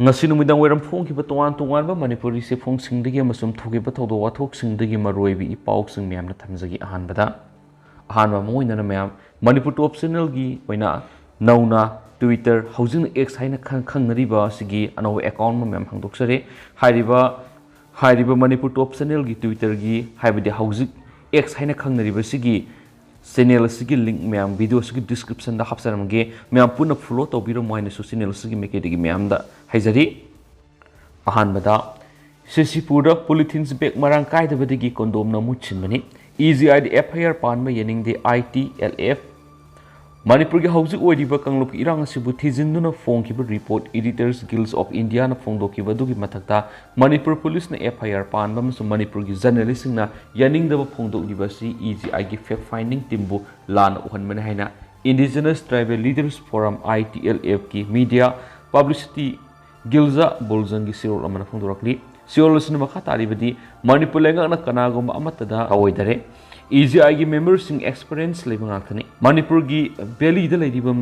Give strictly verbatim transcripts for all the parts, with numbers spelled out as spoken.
ꯉꯁꯤ ꯅꯨꯃꯤꯗꯥꯡ ꯋꯥꯏꯔꯝ ꯐꯣꯡꯈꯤꯕ ꯇꯣꯉꯥꯟ ꯇꯣꯉꯥꯟꯕ ꯃꯅꯤꯄꯨꯔꯤ ꯆꯦꯐꯣꯡꯁꯤꯡꯗꯒꯤ ꯑꯃꯁꯨꯡ ꯊꯣꯛꯈꯤꯕ ꯊꯧꯗꯣꯛ ꯋꯥꯊꯣꯛꯁꯤꯡꯗꯒꯤ ꯃꯔꯨꯑꯣꯏꯕ ꯏ ꯄꯥꯎꯁꯤꯡ ꯃꯌꯥꯝꯅ ꯊꯝꯖꯒꯦ꯫ ꯑꯍꯥꯟꯕꯗ, ꯑꯍꯥꯟꯕ ꯑꯃ ꯑꯣꯏꯅꯅ ꯃꯌꯥꯝ, ꯃꯅꯤꯄꯨꯔ ꯇꯣꯞ ꯆꯦꯅꯦꯜꯒꯤ ꯑꯣꯏꯅ ꯅꯧꯅ Twitter, ꯍꯧꯖꯤꯛꯅ X ꯍꯥꯏꯅ ꯈꯪ-, ꯈꯪꯅꯔꯤꯕ ꯑꯁꯤꯒꯤ ꯑꯅꯧꯕ ꯑꯦꯀꯥꯎꯟ ꯑꯃ ꯃꯌꯥꯝ ꯍꯥꯡꯗꯣꯛꯆꯔꯦ꯫ ꯍꯥꯏꯔꯤꯕ, ꯍꯥꯏꯔꯤꯕ ꯃꯅꯤꯄꯨꯔ ꯇꯣꯞ ꯆꯦꯅꯦꯜꯒꯤ Twitterꯒꯤ, ꯍꯥꯏꯕꯗꯤ ꯍꯧꯖꯤꯛ X ꯍꯥꯏꯅ ꯈꯪꯅꯔꯤꯕꯁꯤꯒꯤ ꯆꯦꯅꯦꯜ ꯑꯁꯤꯒꯤ ꯂꯤꯡꯛ ꯃꯌꯥꯝ ꯚꯤꯗꯤꯑꯣ ꯑꯁꯤꯒꯤ ꯗꯤꯁꯀ꯭ꯔꯤꯞꯁꯟꯗ ꯍꯥꯞꯆꯔꯝꯒꯦ꯫ ꯃꯌꯥꯝ ꯄꯨꯟꯅ ꯐꯣꯂꯣ ꯇꯧꯕꯤꯔꯝꯃꯣ ꯍꯥꯏꯅꯁꯨ ꯆꯦꯅꯦꯜ ꯑꯁꯤꯒꯤ ꯃꯥꯏꯀꯩꯗꯒꯤ ꯃꯌꯥꯝꯗ ꯍꯥꯏꯖꯔꯤ꯫ ꯑꯍꯥꯟꯕꯗ, ꯁꯤꯁꯤꯄꯨꯔꯗ ꯄꯣꯂꯤꯊꯤꯟꯁ ꯕꯦꯒ ꯃꯔꯥꯡ ꯀꯥꯏꯗꯕꯗꯒꯤ ꯀꯣꯟꯗꯣꯝꯅ ꯃꯨꯠꯁꯤꯟꯕꯅꯤ꯫ ꯏ ꯖꯤ ꯑꯥꯏꯗ ꯑꯦꯐ ꯑꯥꯏ ꯑꯥꯔ ꯄꯥꯟꯕ ꯌꯥꯅꯤꯡꯗꯦ, ꯑꯥꯏ ꯇꯤ ꯑꯦꯜ ꯑꯦꯐ꯫ ꯃꯅꯤꯄꯨꯔꯒꯤ ꯍꯧꯖꯤꯛ ꯑꯣꯏꯔꯤꯕ ꯀꯥꯡꯂꯨꯞꯀꯤ ꯏꯔꯥꯡ ꯑꯁꯤꯕꯨ ꯊꯤꯖꯤꯟꯗꯨꯅ ꯐꯣꯡꯈꯤꯕ ꯔꯤꯄꯣꯔꯠ Editors Guild of Indiaꯅ ꯐꯣꯡꯗꯣꯛꯈꯤꯕ ꯑꯗꯨꯒꯤ ꯃꯊꯛꯇ, ꯃꯅꯤꯄꯨꯔ ꯄꯨꯂꯤꯁꯅ ꯑꯦꯐ ꯑꯥꯏ ꯑꯥꯔ ꯄꯥꯟꯕ ꯑꯃꯁꯨꯡ ꯃꯅꯤꯄꯨꯔꯒꯤ ꯖꯔꯅꯦꯂꯤꯁꯁꯤꯡꯅ ꯌꯥꯅꯤꯡꯗꯕ ꯐꯣꯡꯗꯣꯛꯂꯤꯕ ꯑꯁꯤ ꯏ ꯖꯤ ꯑꯥꯏꯒꯤ fact finding teamꯕꯨ ꯂꯥꯟꯅ ꯎꯍꯟꯕꯅꯤ ꯍꯥꯏꯅ Indigenous Tribal Leaders Forum, I T L F ꯀꯤ media publicity ꯒꯤꯜꯖꯥ ꯕꯣꯜꯖꯟꯒꯤ ꯆꯦꯔꯣꯜ ꯑꯃꯅ ꯐꯣꯡꯗꯣꯔꯛꯂꯤ꯫ ꯆꯦꯔꯣꯜ ꯑꯁꯤꯅ ꯃꯈꯥ ꯇꯥꯔꯤꯕꯗꯤ, ꯃꯅꯤꯄꯨꯔ ꯂꯩꯉꯥꯛꯅ ꯀꯅꯥꯒꯨꯝꯕ ꯑꯃꯠꯇꯗ ꯊꯑꯣꯏꯗꯔꯦ꯫ ꯏ ꯖꯤ ꯑꯥꯏꯒꯤ ꯃꯦꯝꯕꯔꯁꯤꯡ ꯑꯦꯛꯁꯄꯤꯔꯤꯌꯦꯟꯁ ꯂꯩꯕ ꯉꯥꯛꯇꯅꯤ꯫ ꯃꯅꯤꯄꯨꯔꯒꯤ ꯚꯦꯂꯤꯗ ꯂꯩꯔꯤꯕ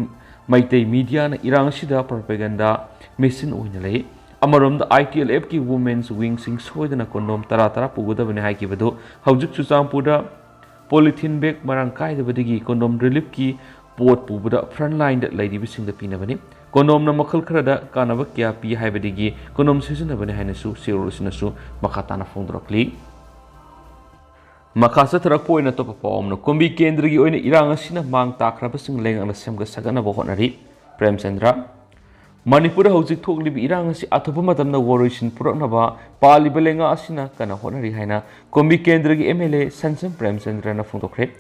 ꯃꯩꯇꯩ ꯃꯤꯗꯤꯌꯥꯅ ꯏꯔꯥꯡ ꯑꯁꯤꯗ ꯄ꯭ꯔꯣꯄꯦꯒꯟꯗꯥ ꯃꯦꯁꯤꯟ ꯑꯣꯏꯅ ꯂꯩ꯫ ꯑꯃꯔꯣꯝꯗ, ꯑꯥꯏ ꯇꯤ ꯑꯦꯜ ꯑꯦꯐꯀꯤ ꯋꯨꯃꯦꯟꯁ ꯋꯤꯡꯁꯤꯡ ꯁꯣꯏꯗꯅ ꯀꯣꯟꯗꯣꯝ ꯇꯔꯥ ꯇꯔꯥ ꯄꯨꯒꯗꯕꯅꯤ ꯍꯥꯏꯈꯤꯕꯗꯨ ꯍꯧꯖꯤꯛ ꯆꯨꯔꯆꯥꯟꯄꯨꯔꯗ ꯄꯣꯂꯤꯊꯤꯟ ꯕꯦꯒ ꯃꯔꯥꯡ ꯀꯥꯏꯗꯕꯗꯒꯤ ꯀꯣꯟꯗꯣꯝ ꯔꯤꯂꯤꯐꯀꯤ ꯄꯣꯠ ꯄꯨꯕꯗ ꯐ꯭ꯔꯟꯠ ꯂꯥꯏꯟꯗ ꯂꯩꯔꯤꯕꯁꯤꯡꯗ ꯄꯤꯅꯕꯅꯤ꯫ ꯀꯣꯟꯗꯣꯝꯅ ꯃꯈꯜ ꯈꯔꯗ ꯀꯥꯟꯅꯕ ꯀꯌꯥ ꯄꯤ ꯍꯥꯏꯕꯗꯒꯤ ꯀꯣꯟꯗꯣꯝ ꯁꯤꯖꯤꯟꯅꯕꯅꯤ ꯍꯥꯏꯅꯁꯨ ꯆꯦꯔꯣꯜ ꯑꯁꯤꯅꯁꯨ ꯃꯈꯥ ꯇꯥꯅ ꯐꯣꯡꯗꯣꯔꯛꯂꯤ꯫ ꯃꯈꯥ ꯆꯠꯊꯔꯛꯄ ꯑꯣꯏꯅ ꯑꯇꯣꯞꯄ ꯄꯥꯎ ꯑꯃꯅ, ꯀꯨꯝꯕꯤ ꯀꯦꯟꯗ꯭ꯔꯒꯤ ꯑꯣꯏꯅ ꯏꯔꯥꯡ ꯑꯁꯤꯅ ꯃꯥꯡ ꯇꯥꯛꯈ꯭ꯔꯕꯁꯤꯡ ꯂꯩꯉꯥꯛꯅ ꯁꯦꯝꯒꯠ ꯁꯥꯒꯠꯅꯕ ꯍꯣꯠꯅꯔꯤ꯫ ꯄ꯭ꯔꯦꯝꯆꯟꯗ꯭ꯔ꯫ ꯃꯅꯤꯄꯨꯔꯗ ꯍꯧꯖꯤꯛ ꯊꯣꯛꯂꯤꯕ ꯏꯔꯥꯡ ꯑꯁꯤ ꯑꯊꯨꯕ ꯃꯇꯝꯗ ꯋꯥꯔꯣꯏꯁꯤꯟ ꯄꯨꯔꯛꯅꯕ ꯄꯥꯜꯂꯤꯕ ꯂꯩꯉꯥꯛ ꯑꯁꯤꯅ ꯀꯟꯅ ꯍꯣꯠꯅꯔꯤ ꯍꯥꯏꯅ ꯀꯨꯝꯕꯤ ꯀꯦꯟꯗ꯭ꯔꯒꯤ ꯑꯦꯝ ꯑꯦꯜ ꯑꯦ ꯁꯟꯁꯝ ꯄ꯭ꯔꯦꯝꯆꯟꯗ꯭ꯔꯅ ꯐꯣꯡꯗꯣꯛꯈ꯭ꯔꯦ꯫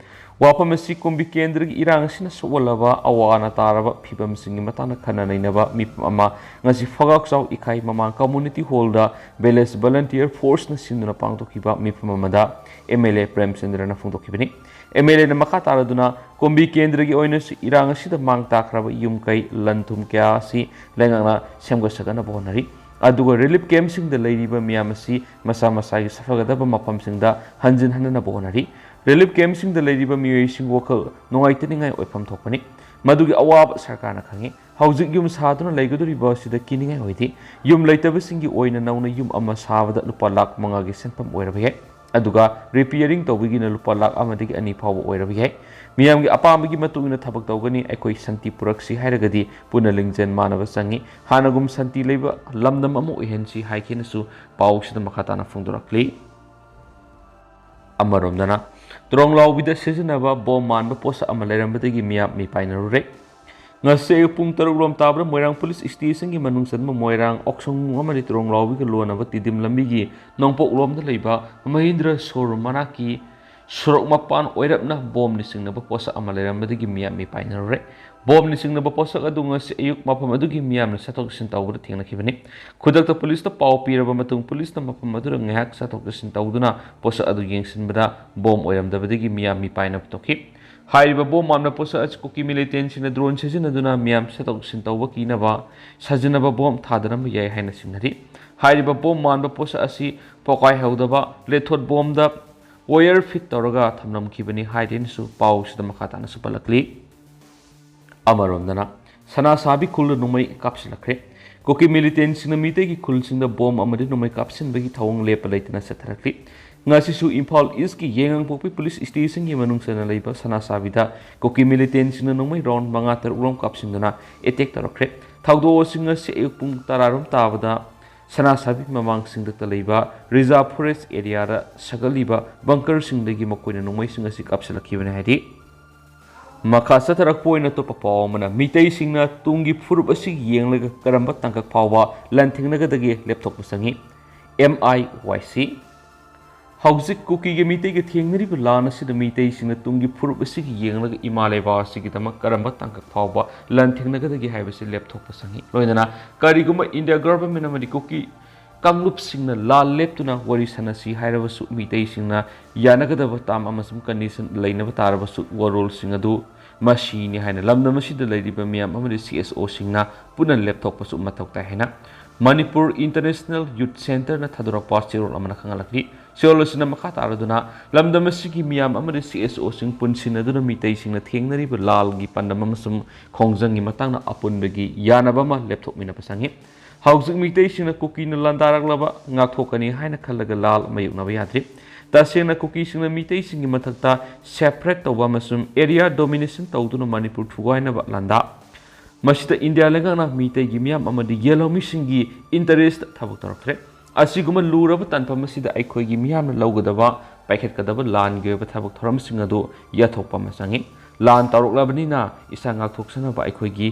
ꯋꯥꯐꯝ ꯑꯁꯤ ꯀꯨꯝꯕꯤ ꯀꯦꯟꯗ꯭ꯔꯒꯤ ꯏꯔꯥꯡ ꯑꯁꯤꯅ ꯁꯣꯛꯍꯜꯂꯕ ꯑꯋꯥ ꯑꯅꯥ ꯇꯥꯔꯕ ꯐꯤꯕꯝꯁꯤꯡꯒꯤ ꯃꯇꯥꯡꯗ ꯈꯟꯅ ꯅꯩꯅꯕ ꯃꯤꯐꯝ ꯑꯃ ꯉꯁꯤ ꯐꯒꯥꯛꯆꯥꯎ ꯏꯈꯥꯏ ꯃꯃꯥꯡ ꯀꯝꯃꯨꯅꯤꯇꯤ ꯍꯣꯜꯗ ꯚꯤꯂꯦꯖ ꯚꯣꯂꯨꯟꯇꯤꯌꯔ ꯐꯣꯔꯁꯅ ꯁꯤꯟꯗꯨꯅ ꯄꯥꯡꯊꯣꯛꯈꯤꯕ ꯃꯤꯐꯝ ꯑꯃꯗ ꯑꯦꯝ ꯑꯦꯜ ꯑꯦ ꯄ꯭ꯔꯦꯝꯆꯟꯗ꯭ꯔꯅ ꯐꯣꯡꯗꯣꯛꯈꯤꯕꯅꯤ꯫ ꯑꯦꯝ ꯑꯦꯜ ꯑꯦꯅ ꯃꯈꯥ ꯇꯥꯔꯗꯨꯅ ꯀꯨꯝꯕꯤ ꯀꯦꯟꯗ꯭ꯔꯒꯤ ꯑꯣꯏꯅꯁꯨ ꯏꯔꯥꯡ ꯑꯁꯤꯗ ꯃꯥꯡ ꯇꯥꯛꯈ꯭ꯔꯕ ꯌꯨꯝ ꯀꯩ, ꯂꯟ ꯊꯨꯝ ꯀꯌꯥ ꯑꯁꯤ ꯂꯩꯉꯥꯛꯅ ꯁꯦꯝꯒꯠ ꯁꯥꯒꯠꯅꯕ ꯍꯣꯠꯅꯔꯤ꯫ ꯑꯗꯨꯒ ꯔꯤꯂꯤꯐ ꯀꯦꯝꯞꯁꯤꯡꯗ ꯂꯩꯔꯤꯕ ꯃꯤꯌꯥꯝ ꯑꯁꯤ ꯃꯁꯥ ꯃꯁꯥꯒꯤ ꯁꯥꯐꯒꯗꯕ ꯃꯐꯝꯁꯤꯡꯗ ꯍꯟꯖꯤꯟ ꯍꯟꯅꯅꯕ ꯍꯣꯠꯅꯔꯤ꯫ ꯔꯤꯂꯤꯐ ꯀꯦꯝꯞꯁꯤꯡꯗ ꯂꯩꯔꯤꯕ ꯃꯤꯑꯣꯏꯁꯤꯡ ꯋꯥꯈꯜ ꯅꯨꯡꯉꯥꯏꯇꯅꯤꯡꯉꯥꯏ ꯑꯣꯏꯐꯝ ꯊꯣꯛꯄꯅꯤ꯫ ꯃꯗꯨꯒꯤ ꯑꯋꯥꯕ ꯁꯔꯀꯥꯔꯅ ꯈꯪꯏ꯫ ꯍꯧꯖꯤꯛ ꯌꯨꯝ ꯁꯥꯗꯨꯅ ꯂꯩꯒꯗꯧꯔꯤꯕ ꯑꯁꯤꯗ ꯀꯤꯅꯤꯡꯉꯥꯏ ꯑꯣꯏꯗꯦ꯫ ꯌꯨꯝ ꯂꯩꯇꯕꯁꯤꯡꯒꯤ ꯑꯣꯏꯅ ꯅꯧꯅ ꯌꯨꯝ ꯑꯃ ꯁꯥꯕꯗ ꯂꯨꯄꯥ ꯂꯥꯈ ꯃꯉꯥꯒꯤ ꯁꯦꯟꯐꯝ ꯑꯣꯏꯔꯕ ꯌꯥꯏ꯫ ꯑꯗꯨꯒ ꯔꯤꯄꯤꯌꯔꯤꯡ ꯇꯧꯕꯒꯤꯅ ꯂꯨꯄꯥ ꯂꯥꯈ ꯑꯃꯗꯒꯤ ꯑꯅꯤ ꯐꯥꯎꯕ ꯑꯣꯏꯔꯕ ꯌꯥꯏ꯫ ꯃꯤꯌꯥꯝꯒꯤ ꯑꯄꯥꯝꯕꯒꯤ ꯃꯇꯨꯡ ꯏꯟꯅ ꯊꯕꯛ ꯇꯧꯒꯅꯤ꯫ ꯑꯩꯈꯣꯏ ꯁꯥꯟꯇꯤ ꯄꯨꯔꯛꯁꯤ ꯍꯥꯏꯔꯒꯗꯤ ꯄꯨꯟꯅ ꯂꯤꯡꯖꯦꯜ ꯃꯥꯟꯅꯕ ꯆꯪꯏ꯫ ꯍꯥꯟꯅꯒꯨꯝ ꯁꯥꯟꯇꯤ ꯂꯩꯕ ꯂꯝꯗꯝ ꯑꯃ ꯑꯣꯏꯍꯟꯁꯤ ꯍꯥꯏꯈꯤꯅꯁꯨ ꯄꯥꯎꯁꯤꯗ ꯃꯈꯥ ꯇꯥꯅ ꯐꯣꯡꯗꯣꯔꯛꯂꯤ꯫ ꯑꯃꯔꯣꯝꯗꯅ, ꯇ꯭ꯔꯣꯡꯂꯥꯎꯕꯤꯗ ꯁꯤꯖꯤꯟꯅꯕ ꯕꯣꯝ ꯃꯥꯟꯕ ꯄꯣꯠꯁꯛ ꯑꯃ ꯂꯩꯔꯝꯕꯗꯒꯤ ꯃꯤꯌꯥꯝ ꯃꯤ ꯄꯥꯏꯅꯔꯨꯔꯦ꯫ ꯉꯁꯤ ꯑꯌꯨꯛ ꯄꯨꯡ ꯇꯔꯨꯛ ꯔꯣꯝ ꯇꯥꯕꯗ ꯃꯣꯏꯔꯥꯡ ꯄꯨꯂꯤꯁ ꯁ꯭ꯇꯦꯁꯟꯒꯤ ꯃꯅꯨꯡ ꯆꯟꯕ ꯃꯣꯏꯔꯥꯡ ꯑꯣꯛꯁꯪ ꯑꯃꯗꯤ ꯇ꯭ꯔꯣꯡꯂꯥꯎꯕꯤꯒ ꯂꯣꯟꯅꯕ ꯇꯤꯗꯤꯝ ꯂꯝꯕꯤꯒꯤ ꯅꯣꯡꯄꯣꯛ ꯂꯣꯝꯗ ꯂꯩꯕ ꯃꯍꯤꯟꯗ꯭ꯔ ꯁꯣꯔꯨꯝ ꯃꯅꯥꯛꯀꯤ ꯁꯣꯔꯣꯛ ꯃꯄꯥꯟ ꯑꯣꯏꯔꯞꯅ ꯕꯣꯝꯅ ꯆꯤꯡꯅꯕ ꯄꯣꯠꯁꯛ ꯑꯃ ꯂꯩꯔꯝꯕꯗꯒꯤ ꯃꯤꯌꯥꯝ ꯃꯤ ꯄꯥꯏꯅꯔꯨꯔꯦ꯫ ꯕꯣꯝꯅ ꯆꯤꯡꯅꯕ ꯄꯣꯠꯁꯛ ꯑꯗꯨ ꯉꯁꯤ ꯑꯌꯨꯛ ꯃꯐꯝ ꯑꯗꯨꯒꯤ ꯃꯤꯌꯥꯝꯅ ꯆꯠꯊꯣꯛ ꯆꯠꯁꯤꯟ ꯇꯧꯕꯗ ꯊꯦꯡꯅꯈꯤꯕꯅꯤ꯫ ꯈꯨꯗꯛꯇ ꯄꯨꯂꯤꯁꯇ ꯄꯥꯎ ꯄꯤꯔꯕ ꯃꯇꯨꯡ ꯄꯨꯂꯤꯁꯅ ꯃꯐꯝ ꯑꯗꯨꯗ ꯉꯥꯏꯍꯥꯛ ꯆꯠꯊꯣꯛ ꯆꯠꯁꯤꯟ ꯇꯧꯗꯨꯅ ꯄꯣꯠꯁꯛ ꯑꯗꯨ ꯌꯦꯡꯁꯤꯟꯕꯗ ꯕꯣꯝ ꯑꯣꯏꯔꯝꯗꯕꯗꯒꯤ ꯃꯤꯌꯥꯝ ꯃꯤ ꯄꯥꯏꯅꯕ ꯊꯣꯛꯈꯤ꯫ ꯍꯥꯏꯔꯤꯕ ꯕꯣꯝ ꯃꯥꯟꯕ ꯄꯣꯠꯁꯛ ꯑꯁꯤ ꯀꯨꯀꯤ ꯃꯤꯂꯤꯇꯦꯟꯁꯤꯡꯅ ꯗ꯭ꯔꯣꯟ ꯁꯤꯖꯤꯟꯅꯗꯨꯅ ꯃꯤꯌꯥꯝ ꯆꯠꯊꯣꯛ ꯆꯠꯁꯤꯟ ꯇꯧꯕ ꯀꯤꯅꯕ ꯁꯥꯖꯤꯟꯅꯕ ꯕꯣꯝ ꯊꯥꯗꯔꯝꯕ ꯌꯥꯏ ꯍꯥꯏꯅ ꯆꯤꯡꯅꯔꯤ꯫ ꯍꯥꯏꯔꯤꯕ ꯕꯣꯝ ꯃꯥꯟꯕ ꯄꯣꯠꯁꯛ ꯑꯁꯤ ꯄꯣꯈꯥꯏꯍꯧꯗꯕ ꯂꯦꯊꯣꯠ ꯕꯣꯝꯗ ꯋꯥꯌꯔ ꯐꯤꯠ ꯇꯧꯔꯒ ꯊꯝꯂꯝꯈꯤꯕꯅꯤ ꯍꯥꯏꯗꯦꯅꯁꯨ ꯄꯥꯎꯁꯤꯗ ꯃꯈꯥ ꯇꯥꯅꯁꯨ ꯄꯜꯂꯛꯂꯤ꯫ ꯑꯃꯔꯣꯝꯗꯅ, ꯁꯅꯥꯁꯥꯕꯤ ꯈꯨꯜꯗ ꯅꯣꯡꯃꯩ ꯀꯥꯞꯁꯤꯜꯂꯛꯈ꯭ꯔꯦ꯫ ꯀꯨꯀꯤ ꯃꯤꯂꯤꯇꯦꯟꯁꯤꯡꯅ ꯃꯤꯇꯩꯒꯤ ꯈꯨꯜꯁꯤꯡꯗ ꯕꯣꯝ ꯑꯃꯗꯤ ꯅꯣꯡꯃꯩ ꯀꯥꯞꯁꯤꯟꯕꯒꯤ ꯊꯧꯑꯣꯡ ꯂꯦꯞꯄ ꯂꯩꯇꯅ ꯆꯠꯊꯔꯛꯂꯤ꯫ ꯉꯁꯤꯁꯨ ꯏꯝꯐꯥꯜ ꯏꯁꯀꯤ ꯌꯥꯏꯉꯪꯄꯣꯛꯄꯤ ꯄꯨꯂꯤꯁ ꯁ꯭ꯇꯦꯁꯟꯒꯤ ꯃꯅꯨꯡ ꯆꯟꯅ ꯂꯩꯕ ꯁꯅꯥꯁꯥꯕꯤꯗ ꯀꯨꯀꯤ ꯃꯤꯂꯤꯇꯦꯟꯁꯤꯡꯅ ꯅꯣꯡꯃꯩ ꯔꯥꯎꯟ ꯃꯉꯥ ꯇꯔꯨꯛ ꯔꯣꯝ ꯀꯥꯞꯁꯤꯟꯗꯨꯅ ꯑꯦꯇꯦꯛ ꯇꯧꯔꯛꯈ꯭ꯔꯦ꯫ ꯊꯧꯗꯣꯛ ꯑꯁꯤ ꯉꯁꯤ ꯑꯌꯨꯛ ꯄꯨꯡ ꯇꯔꯥ ꯔꯣꯝ ꯇꯥꯕꯗ ꯁꯅꯥꯁꯥꯕꯤ ꯃꯃꯥꯡ ꯁꯤꯡꯗꯛꯇ ꯂꯩꯕ ꯔꯤꯖꯥꯔꯚ ꯐꯣꯔꯦꯁ ꯑꯦꯔꯤꯌꯥꯗ ꯁꯥꯒꯠꯂꯤꯕ ꯕꯪꯀꯔꯁꯤꯡꯗꯒꯤ ꯃꯈꯣꯏꯅ ꯅꯣꯡꯃꯩꯁꯤꯡ ꯑꯁꯤ ꯀꯥꯞꯁꯤꯜꯂꯛꯈꯤꯕꯅꯤ ꯍꯥꯏꯔꯤ꯫ ꯃꯈꯥ ꯆꯠꯊꯔꯛꯄ ꯑꯣꯏꯅ ꯑꯇꯣꯞꯄ ꯄꯥꯎ ꯑꯃꯅ, ꯃꯤꯇꯩꯁꯤꯡꯅ ꯇꯨꯡꯒꯤ ꯐꯨꯔꯨꯞ ꯑꯁꯤ ꯌꯦꯡꯂꯒ ꯀꯔꯝꯕ ꯇꯥꯡꯀꯛ ꯐꯥꯎꯕ ꯂꯥꯟꯊꯦꯡꯅꯒꯗꯒꯦ ꯂꯦꯞꯊꯣꯛꯄ ꯆꯪꯏ꯫ ꯑꯦꯝ ꯑꯥꯏ ꯋꯥꯏ ꯁꯤ꯫ ꯍꯧꯖꯤꯛ ꯀꯨꯀꯤꯒ ꯃꯤꯇꯩꯒ ꯊꯦꯡꯅꯔꯤꯕ ꯂꯥꯟ ꯑꯁꯤꯗ ꯃꯤꯇꯩꯁꯤꯡꯅ ꯇꯨꯡꯒꯤ ꯐꯨꯔꯨꯞ ꯑꯁꯤꯒꯤ ꯌꯦꯡꯂꯒ ꯏꯃꯥ ꯂꯩꯕꯥꯛ ꯑꯁꯤꯒꯤꯗꯃꯛ ꯀꯔꯝꯕ ꯇꯥꯡꯀꯛ ꯐꯥꯎꯕ ꯂꯥꯟꯊꯦꯡꯅꯒꯗꯒꯦ ꯍꯥꯏꯕꯁꯤ ꯂꯦꯞꯊꯣꯛꯄ ꯆꯪꯏ꯫ ꯂꯣꯏꯅꯅ ꯀꯔꯤꯒꯨꯝꯕ ꯏꯟꯗꯤꯌꯥ ꯒꯚꯔꯟꯃꯦꯟꯠ ꯑꯃꯗꯤ ꯀꯨꯀꯤ ꯀꯥꯡꯂꯨꯞꯁꯤꯡꯅ ꯂꯥꯟ ꯂꯦꯞꯇꯨꯅ ꯋꯥꯔꯤ ꯁꯥꯟꯅꯁꯤ ꯍꯥꯏꯔꯕꯁꯨ ꯃꯤꯇꯩꯁꯤꯡꯅ ꯌꯥꯅꯒꯗꯕ ꯇꯥꯝ ꯑꯃꯁꯨꯡ ꯀꯟꯗꯤꯁꯟ ꯂꯩꯅꯕ ꯇꯥꯔꯕꯁꯨ ꯋꯥꯔꯣꯜꯁꯤꯡ ꯑꯗꯨ ꯃꯁꯤꯅꯤ ꯍꯥꯏꯅ ꯂꯝꯗꯝ ꯑꯁꯤꯗ ꯂꯩꯔꯤꯕ ꯃꯤꯌꯥꯝ ꯑꯃꯗꯤ ꯁꯤ ꯑꯦꯁ ꯑꯣꯁꯤꯡꯅ ꯄꯨꯟꯅ ꯂꯦꯞꯊꯣꯛꯄꯁꯨ ꯃꯊꯧ ꯇꯥꯏ ꯍꯥꯏꯅ ꯃꯅꯤꯄꯨꯔ ꯏꯟꯇꯔꯅꯦꯁꯅꯦꯜ ꯌꯨꯠ ꯁꯦꯟꯇꯔꯅ ꯊꯥꯗꯣꯔꯛꯄ ꯆꯦꯔꯣꯜ ꯑꯃꯅ ꯈꯪꯍꯜꯂꯛꯂꯤ꯫ ꯆꯦꯔꯣꯜ ꯑꯁꯤꯅ ꯃꯈꯥ ꯇꯥꯔꯗꯨꯅ, ꯂꯝꯗꯝ ꯑꯁꯤꯒꯤ ꯃꯤꯌꯥꯝ ꯑꯃꯗꯤ ꯁꯤ ꯑꯦꯁ ꯑꯣꯁꯤꯡ ꯄꯨꯟꯁꯤꯟꯅꯗꯨꯅ ꯃꯤꯇꯩꯁꯤꯡꯅ ꯊꯦꯡꯅꯔꯤꯕ ꯂꯥꯜꯒꯤ ꯄꯥꯟꯗꯝ ꯑꯃꯁꯨꯡ ꯈꯣꯡꯖꯪꯒꯤ ꯃꯇꯥꯡꯗ ꯑꯄꯨꯟꯕꯒꯤ ꯌꯥꯅꯕ ꯑꯃ ꯂꯦꯞꯊꯣꯛꯃꯤꯟꯅꯕ ꯆꯪꯏ꯫ ꯍꯧꯖꯤꯛ ꯃꯤꯇꯩꯁꯤꯡꯅ ꯀꯨꯀꯤꯅ ꯂꯥꯟꯗꯥꯔꯛꯂꯕ ꯉꯥꯛꯊꯣꯛꯀꯅꯤ ꯍꯥꯏꯅ ꯈꯜꯂꯒ ꯂꯥꯜ ꯃꯥꯌꯣꯛꯅꯕ ꯌꯥꯗ꯭ꯔꯤ꯫ ꯇꯁꯦꯡꯅ ꯀꯨꯀꯤꯁꯤꯡꯅ ꯃꯤꯇꯩꯁꯤꯡꯒꯤ ꯃꯊꯛꯇ ꯁꯦꯄꯔꯦꯠ ꯇꯧꯕ ꯑꯃꯁꯨꯡ ꯑꯦꯔꯤꯌꯥ ꯗꯣꯃꯤꯅꯦꯁꯟ ꯇꯧꯗꯨꯅ ꯃꯅꯤꯄꯨꯔ ꯊꯨꯒꯥꯏꯅꯕ ꯂꯥꯟꯗꯥ꯫ ꯃꯁꯤꯗ ꯏꯟꯗꯤꯌꯥ ꯂꯩꯉꯥꯛꯅ ꯃꯤꯇꯩꯒꯤ ꯃꯤꯌꯥꯝ ꯑꯃꯗꯤ ꯌꯦꯜꯍꯧꯃꯤꯁꯤꯡꯒꯤ ꯏꯟꯇꯔꯦꯁꯇ ꯊꯕꯛ ꯇꯧꯔꯛꯇ꯭ꯔꯦ꯫ ꯑꯁꯤꯒꯨꯝꯕ ꯂꯨꯔꯕ ꯇꯥꯟꯐꯝ ꯑꯁꯤꯗ ꯑꯩꯈꯣꯏꯒꯤ ꯃꯤꯌꯥꯝꯅ ꯂꯧꯒꯗꯕ, ꯄꯥꯏꯈꯠꯀꯗꯕ ꯂꯥꯟꯒꯤ ꯑꯣꯏꯕ ꯊꯕꯛ ꯊꯧꯔꯝꯁꯤꯡ ꯑꯗꯨ ꯌꯥꯊꯣꯛꯄ ꯑꯃ ꯆꯪꯏ꯫ ꯂꯥꯟ ꯇꯧꯔꯛꯂꯕꯅꯤꯅ ꯏꯁꯥ ꯉꯥꯛꯊꯣꯛꯆꯅꯕ ꯑꯩꯈꯣꯏꯒꯤ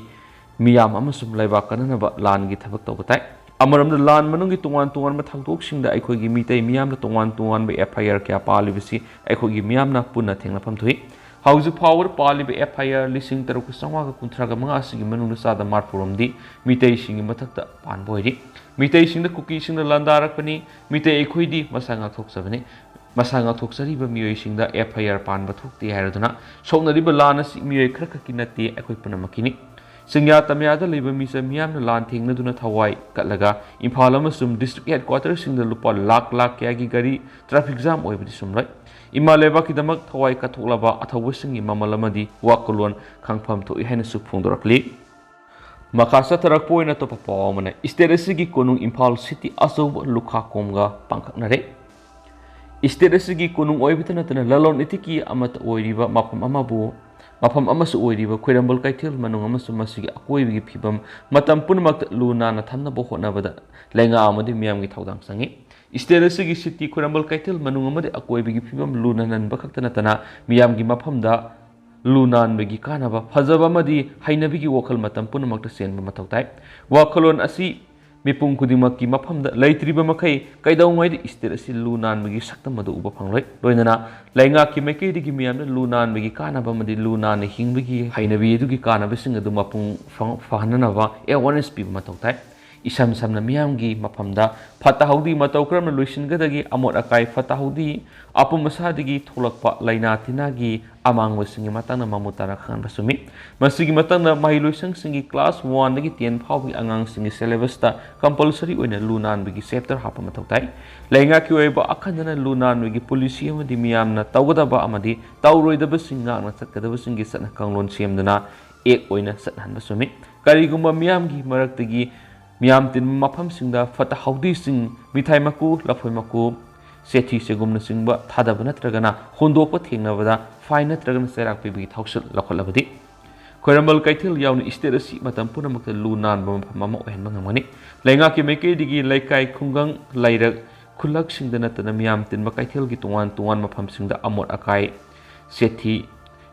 ꯃꯤꯌꯥꯝ ꯑꯃꯁꯨꯡ ꯂꯩꯕꯥꯛ ꯀꯟꯅꯅꯕ ꯂꯥꯟꯒꯤ ꯊꯕꯛ ꯇꯧꯕ ꯇꯥꯏ꯫ ꯑꯃꯔꯣꯝꯗ, ꯂꯥꯟ ꯃꯅꯨꯡꯒꯤ ꯇꯣꯉꯥꯟ ꯇꯣꯉꯥꯟꯕ ꯊꯧꯗꯣꯛꯁꯤꯡꯗ ꯑꯩꯈꯣꯏꯒꯤ ꯃꯤꯇꯩ ꯃꯤꯌꯥꯝꯅ ꯇꯣꯉꯥꯟ ꯇꯣꯉꯥꯟꯕ ꯑꯦꯐ ꯑꯥꯏ ꯑꯥꯔ ꯀꯌꯥ ꯄꯥꯜꯂꯤꯕꯁꯤ ꯑꯩꯈꯣꯏꯒꯤ ꯃꯤꯌꯥꯝꯅ ꯄꯨꯟꯅ ꯊꯦꯡꯅꯐꯝ ꯊꯣꯛꯏ꯫ ꯍꯧꯖꯤꯛ ꯐꯥꯎꯕꯗ ꯄꯥꯜꯂꯤꯕ ꯑꯦꯐ ꯑꯥꯏ ꯑꯥꯔ ꯂꯤꯁꯤꯡ ꯇꯔꯨꯛꯀ ꯆꯥꯝꯃꯉꯥꯒ ꯀꯨꯟꯊ꯭ꯔꯥꯒ ꯃꯉꯥ ꯑꯁꯤꯒꯤ ꯃꯅꯨꯡꯗ ꯆꯥꯗ ꯃꯔꯤꯐꯨ ꯔꯣꯝꯗꯤ ꯃꯤꯇꯩꯁꯤꯡꯒꯤ ꯃꯊꯛꯇ ꯄꯥꯟꯕ ꯑꯣꯏꯔꯤ꯫ ꯃꯤꯇꯩꯁꯤꯡꯗ ꯀꯨꯀꯤꯁꯤꯡꯅ ꯂꯥꯟꯗꯥꯔꯛꯄꯅꯤ, ꯃꯤꯇꯩ ꯑꯩꯈꯣꯏꯗꯤ ꯃꯁꯥ ꯉꯥꯛꯊꯣꯛꯆꯕꯅꯤ꯫ ꯃꯁꯥ ꯉꯥꯛꯊꯣꯛꯆꯔꯤꯕ ꯃꯤꯑꯣꯏꯁꯤꯡꯗ ꯑꯦꯐ ꯑꯥꯏ ꯑꯥꯔ ꯄꯥꯟꯕ ꯊꯣꯛꯇꯦ ꯍꯥꯏꯔꯗꯨꯅ ꯁꯣꯛꯅꯔꯤꯕ ꯂꯥꯟ ꯑꯁꯤ ꯃꯤꯑꯣꯏ ꯈꯔꯈꯛꯀꯤ ꯅꯠꯇꯦ, ꯑꯩꯈꯣꯏ ꯄꯨꯝꯅꯃꯛꯀꯤꯅꯤ꯫ ꯆꯤꯡꯌꯥ ꯇꯝꯌꯥꯗ ꯂꯩꯕ ꯃꯤꯆꯝ ꯃꯤꯌꯥꯝꯅ ꯂꯥꯟ ꯊꯦꯡꯅꯗꯨꯅ ꯊꯋꯥꯏ ꯀꯠꯂꯒ ꯏꯝꯐꯥꯜ ꯑꯃꯁꯨꯡ ꯗꯤꯁꯇ꯭ꯔꯤꯛ ꯍꯦꯗꯀ꯭ꯋꯥꯇꯔꯁꯤꯡꯗ ꯂꯨꯄꯥ ꯂꯥꯈ ꯂꯥꯈ ꯀꯌꯥꯒꯤ ꯒꯥꯔꯤ ꯇ꯭ꯔꯥꯐꯤꯛ ꯖꯥꯝ ꯑꯣꯏꯕꯗꯤ ꯆꯨꯝꯂꯣꯏ꯫ ꯏꯃꯥ ꯂꯩꯕꯥꯛꯀꯤꯗꯃꯛ ꯊꯋꯥꯏ ꯀꯠꯊꯣꯛꯂꯕ ꯑꯊꯧꯕꯁꯤꯡꯒꯤ ꯃꯃꯜ ꯑꯃꯗꯤ ꯋꯥꯈꯜꯂꯣꯟ ꯈꯪꯐꯝ ꯊꯣꯛꯏ ꯍꯥꯏꯅꯁꯨ ꯐꯣꯡꯗꯣꯔꯛꯂꯤ꯫ ꯃꯈꯥ ꯆꯠꯊꯔꯛꯄ ꯑꯣꯏꯅ ꯑꯇꯣꯞꯄ ꯄꯥꯎ ꯑꯃꯅ, ꯁ꯭ꯇꯦꯠ ꯑꯁꯤꯒꯤ ꯀꯣꯅꯨꯡ ꯏꯝꯐꯥꯜ ꯁꯤꯇꯤ ꯑꯆꯧꯕ ꯂꯨꯈꯥ ꯀꯣꯝꯒ ꯄꯥꯡꯈꯛꯅꯔꯦ꯫ ꯁ꯭ꯇꯦꯠ ꯑꯁꯤꯒꯤ ꯀꯣꯅꯨꯡ ꯑꯣꯏꯕꯇ ꯅꯠꯇꯅ ꯂꯂꯣꯟ ꯏꯇꯤꯛꯀꯤ ꯑꯃꯠꯇ ꯑꯣꯏꯔꯤꯕ ꯃꯐꯝ ꯑꯃꯕꯨ, ꯃꯐꯝ ꯑꯃꯁꯨ ꯑꯣꯏꯔꯤꯕ ꯈ꯭ꯋꯥꯏꯔꯝꯕꯟ ꯀꯩꯊꯦꯜ ꯃꯅꯨꯡ ꯑꯃꯁꯨꯡ ꯃꯁꯤꯒꯤ ꯑꯀꯣꯏꯕꯒꯤ ꯐꯤꯕꯝ ꯃꯇꯝ ꯄꯨꯝꯅꯃꯛꯇ ꯂꯨ ꯅꯥꯟꯅ ꯊꯝꯅꯕ ꯍꯣꯠꯅꯕꯗ ꯂꯩꯉꯥꯛ ꯑꯃꯗꯤ ꯃꯤꯌꯥꯝꯒꯤ ꯊꯧꯗꯥꯡ ꯆꯪꯏ꯫ ꯁ꯭ꯇꯦꯠ ꯑꯁꯤꯒꯤ ꯁꯤꯇꯤ ꯈ꯭ꯋꯥꯏꯔꯝꯕꯟ ꯀꯩꯊꯦꯜ ꯃꯅꯨꯡ ꯑꯃꯗꯤ ꯑꯀꯣꯏꯕꯒꯤ ꯐꯤꯕꯝ ꯂꯨ ꯅꯥꯟꯍꯟꯕ ꯈꯛꯇ ꯅꯠꯇꯅ ꯃꯤꯌꯥꯝꯒꯤ ꯃꯐꯝꯗ ꯂꯨ ꯅꯥꯟꯕꯒꯤ ꯀꯥꯟꯅꯕ, ꯐꯖꯕ ꯑꯃꯗꯤ ꯍꯩꯅꯕꯤꯒꯤ ꯋꯥꯈꯜ ꯃꯇꯝ ꯄꯨꯝꯅꯃꯛꯇ ꯆꯦꯟꯕ ꯃꯊꯧ ꯇꯥꯏ꯫ ꯋꯥꯈꯜꯂꯣꯟ ꯑꯁꯤ ꯃꯤꯄꯨꯝ ꯈꯨꯗꯤꯡꯃꯛꯀꯤ ꯃꯐꯝꯗ ꯂꯩꯇ꯭ꯔꯤꯕ ꯃꯈꯩ ꯀꯩꯗꯧꯉꯩꯗ ꯁ꯭ꯇꯦꯠ ꯑꯁꯤ ꯂꯨ ꯅꯥꯟꯕꯒꯤ ꯁꯛꯇꯝ ꯑꯗꯨ ꯎꯕ ꯐꯪꯂꯣꯏ꯫ ꯂꯣꯏꯅꯅ ꯂꯩꯉꯥꯛꯀꯤ ꯃꯥꯏꯀꯩꯗꯒꯤ ꯃꯤꯌꯥꯝꯅ ꯂꯨ ꯅꯥꯟꯕꯒꯤ ꯀꯥꯟꯅꯕ ꯑꯃꯗꯤ ꯂꯨ ꯅꯥꯟꯅ ꯍꯤꯡꯕꯒꯤ ꯍꯩꯅꯕꯤ ꯑꯗꯨꯒꯤ ꯀꯥꯟꯅꯕꯁꯤꯡ ꯑꯗꯨ ꯃꯄꯨꯡ ꯐꯥ-, ꯐꯥꯍꯟꯅꯅꯕ ꯑꯦꯋꯥꯔꯅꯦꯁ ꯄꯤꯕ ꯃꯊꯧ ꯇꯥꯏ꯫ ꯏꯁꯝ ꯁꯝꯅ ꯃꯤꯌꯥꯝꯒꯤ ꯃꯐꯝꯗ ꯐꯠꯇ ꯍꯥꯎꯗꯤ ꯃꯇꯧ ꯀꯔꯝꯅ ꯂꯣꯏꯁꯤꯟꯒꯗꯒꯦ, ꯑꯃꯣꯠ ꯑꯀꯥꯏ, ꯐꯠꯇ ꯍꯥꯎꯗꯤ, ꯑꯄꯨꯝ ꯑꯁꯥꯗꯒꯤ ꯊꯣꯛꯂꯛꯄ ꯂꯥꯏꯅꯥ ꯇꯤꯟꯅꯥꯒꯤ ꯑꯃꯥꯡꯕꯁꯤꯡꯒꯤ ꯃꯇꯥꯡꯗ ꯃꯃꯨꯠ ꯇꯥꯅ ꯈꯪꯍꯟꯕ ꯆꯨꯝꯃꯤ꯫ ꯃꯁꯤꯒꯤ ꯃꯇꯥꯡꯗ ꯃꯍꯩꯂꯣꯏꯁꯪꯁꯤꯡꯒꯤ class one ꯗꯒꯤ ten ꯐꯥꯎꯕꯒꯤ ꯑꯉꯥꯡꯁꯤꯡꯒꯤ syllabus ꯇ compulsory ꯑꯣꯏꯅ ꯂꯨ ꯅꯥꯟꯕꯒꯤ chapter ꯍꯥꯞꯄ ꯃꯊꯧ ꯇꯥꯏ꯫ ꯂꯩꯉꯥꯛꯀꯤ ꯑꯣꯏꯕ ꯑꯈꯟꯅꯅ ꯂꯨ ꯅꯥꯟꯕꯒꯤ policy ꯑꯃꯗꯤ ꯃꯤꯌꯥꯝꯅ ꯇꯧꯒꯗꯕ ꯑꯃꯗꯤ ꯇꯧꯔꯣꯏꯗꯕꯁꯤꯡ ꯉꯥꯛꯅ ꯆꯠꯀꯗꯕꯁꯤꯡꯒꯤ ꯆꯠꯅ ꯀꯥꯡꯂꯣꯟ ꯁꯦꯝꯗꯨꯅ act ꯑꯣꯏꯅ ꯆꯠꯅꯍꯟꯕ ꯆꯨꯝꯃꯤ꯫ ꯀꯔꯤꯒꯨꯝꯕ ꯃꯤꯌꯥꯝꯒꯤ ꯃꯔꯛꯇꯒꯤ ꯃꯤꯌꯥꯝ ꯇꯤꯟꯕ ꯃꯐꯝꯁꯤꯡꯗ ꯐꯠꯇ ꯍꯥꯎꯗꯤꯁꯤꯡ, ꯃꯤꯊꯥꯏ ꯃꯀꯨ, ꯂꯐꯣꯏ ꯃꯀꯨ, ꯆꯦꯊꯤ ꯆꯦꯒꯨꯝꯅꯆꯤꯡꯕ ꯊꯥꯗꯕ ꯅꯠꯇ꯭ꯔꯒꯅ ꯍꯨꯟꯗꯣꯛꯄ ꯊꯦꯡꯅꯕꯗ fine ꯅꯠꯇ꯭ꯔꯒꯅ ꯆꯩꯔꯥꯛ ꯄꯤꯕꯒꯤ ꯊꯧꯁꯤꯜ ꯂꯧꯈꯠꯂꯕꯗꯤ, ꯈ꯭ꯋꯥꯏꯔꯝꯕꯟ ꯀꯩꯊꯦꯜ ꯌꯥꯎꯅ state ꯑꯁꯤ ꯃꯇꯝ ꯄꯨꯝꯅꯃꯛꯇ ꯂꯨ ꯅꯥꯟꯕ ꯃꯐꯝ ꯑꯃ ꯑꯣꯏꯍꯟꯕ ꯉꯝꯒꯅꯤ꯫ ꯂꯩꯉꯥꯛꯀꯤ ꯃꯥꯏꯀꯩꯗꯒꯤ ꯂꯩꯀꯥꯏ, ꯈꯨꯡꯒꯪ, ꯂꯩꯔꯛ, ꯈꯨꯜꯂꯛꯁꯤꯡꯗ ꯅꯠꯇꯅ ꯃꯤꯌꯥꯝ ꯇꯤꯟꯕ ꯀꯩꯊꯦꯜꯒꯤ ꯇꯣꯉꯥꯟ ꯇꯣꯉꯥꯟꯕ ꯃꯐꯝꯁꯤꯡꯗ ꯑꯃꯣꯠ ꯑꯀꯥꯏ, ꯆꯦꯊꯤ,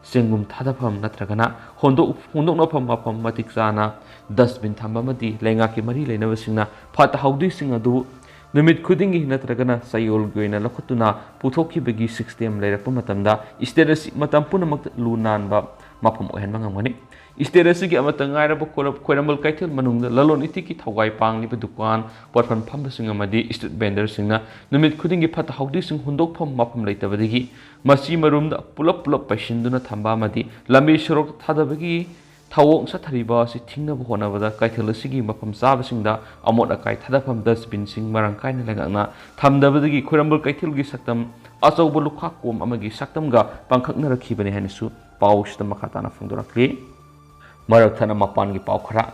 ꯆꯦꯡꯒꯨꯝ ꯊꯥꯗꯐꯝ ꯅꯠꯇ꯭ꯔꯒꯅ ꯍꯣꯟꯗꯣꯛ-, ꯍꯨꯟꯗꯣꯛꯅꯐꯝ ꯃꯐꯝ ꯃꯇꯤꯛ ꯆꯥꯅ dustbin ꯊꯝꯕ ꯑꯃꯗꯤ ꯂꯩꯉꯥꯛꯀꯤ ꯃꯔꯤ ꯂꯩꯅꯕꯁꯤꯡꯅ ꯐꯠꯇ ꯍꯥꯎꯗꯤꯁꯤꯡ ꯑꯗꯨ ꯅꯨꯃꯤꯠ ꯈꯨꯗꯤꯡꯒꯤ ꯅꯠꯇ꯭ꯔꯒꯅ ꯆꯌꯣꯜꯒꯤ ꯑꯣꯏꯅ ꯂꯧꯈꯠꯇꯨꯅ ꯄꯨꯊꯣꯛꯈꯤꯕꯒꯤ system ꯂꯩꯔꯛꯄ ꯃꯇꯝꯗ state ꯑꯁꯤ ꯃꯇꯝ ꯄꯨꯝꯅꯃꯛꯇ ꯂꯨ ꯅꯥꯟꯕ ꯃꯐꯝ ꯑꯣꯏꯍꯟꯕ ꯉꯝꯒꯅꯤ꯫ State ꯑꯁꯤꯒꯤ ꯑꯃꯠꯇ ꯉꯥꯏꯔꯕ ꯈꯣꯏꯔ-, ꯈ꯭ꯋꯥꯏꯔꯝꯕꯟ ꯀꯩꯊꯦꯜ ꯃꯅꯨꯡꯗ ꯂꯂꯣꯟ ꯏꯇꯤꯛꯀꯤ ꯊꯧꯒꯥꯏ ꯄꯥꯡꯂꯤꯕ ꯗꯨꯀꯥꯟ, ꯄꯣꯠꯐꯝ ꯐꯝꯕꯁꯤꯡ ꯑꯃꯗꯤ street vendorꯁꯤꯡꯅ ꯅꯨꯃꯤꯠ ꯈꯨꯗꯤꯡꯒꯤ ꯐꯠꯇ ꯍꯥꯎꯗꯤꯁꯤꯡ ꯍꯨꯟꯗꯣꯛꯐꯝ ꯃꯐꯝ ꯂꯩꯇꯕꯗꯒꯤ ꯃꯆꯤ ꯃꯔꯨꯝꯗ ꯄꯨꯂꯞ ꯄꯨꯂꯞ ꯄꯩꯁꯤꯟꯗꯨꯅ ꯊꯝꯕ ꯑꯃꯗꯤ ꯂꯝꯕꯤ ꯁꯣꯔꯣꯛꯇ ꯊꯥꯗꯕꯒꯤ ꯊꯧꯑꯣꯡ ꯆꯠꯊꯔꯤꯕ ꯑꯁꯤ ꯊꯤꯡꯅꯕ ꯍꯣꯠꯅꯕꯗ ꯀꯩꯊꯦꯜ ꯑꯁꯤꯒꯤ ꯃꯐꯝ ꯆꯥꯕꯁꯤꯡꯗ ꯑꯃꯣꯠ ꯑꯀꯥꯏ ꯊꯥꯗꯐꯝ dustbinꯁꯤꯡ ꯃꯔꯥꯡ ꯀꯥꯏꯅ ꯂꯩꯉꯥꯛꯅ ꯊꯝꯗꯕꯗꯒꯤ ꯈ꯭ꯋꯥꯏꯔꯝꯕꯟ ꯀꯩꯊꯦꯜꯒꯤ ꯁꯛꯇꯝ ꯑꯆꯧꯕ ꯂꯨꯈꯥꯛ ꯀꯣꯝ ꯑꯃꯒꯤ ꯁꯛꯇꯝꯒ ꯄꯥꯡꯈꯛꯅꯔꯛꯈꯤꯕꯅꯤ ꯍꯥꯏꯅꯁꯨ ꯄꯥꯎꯁꯤꯗ ꯃꯈꯥ ꯇꯥꯅ ꯐꯣꯡꯗꯣꯔꯛꯂꯤ꯫ ꯃꯔꯛ ꯊꯠꯅ ꯃꯄꯥꯟꯒꯤ ꯄꯥꯎ ꯈꯔ꯫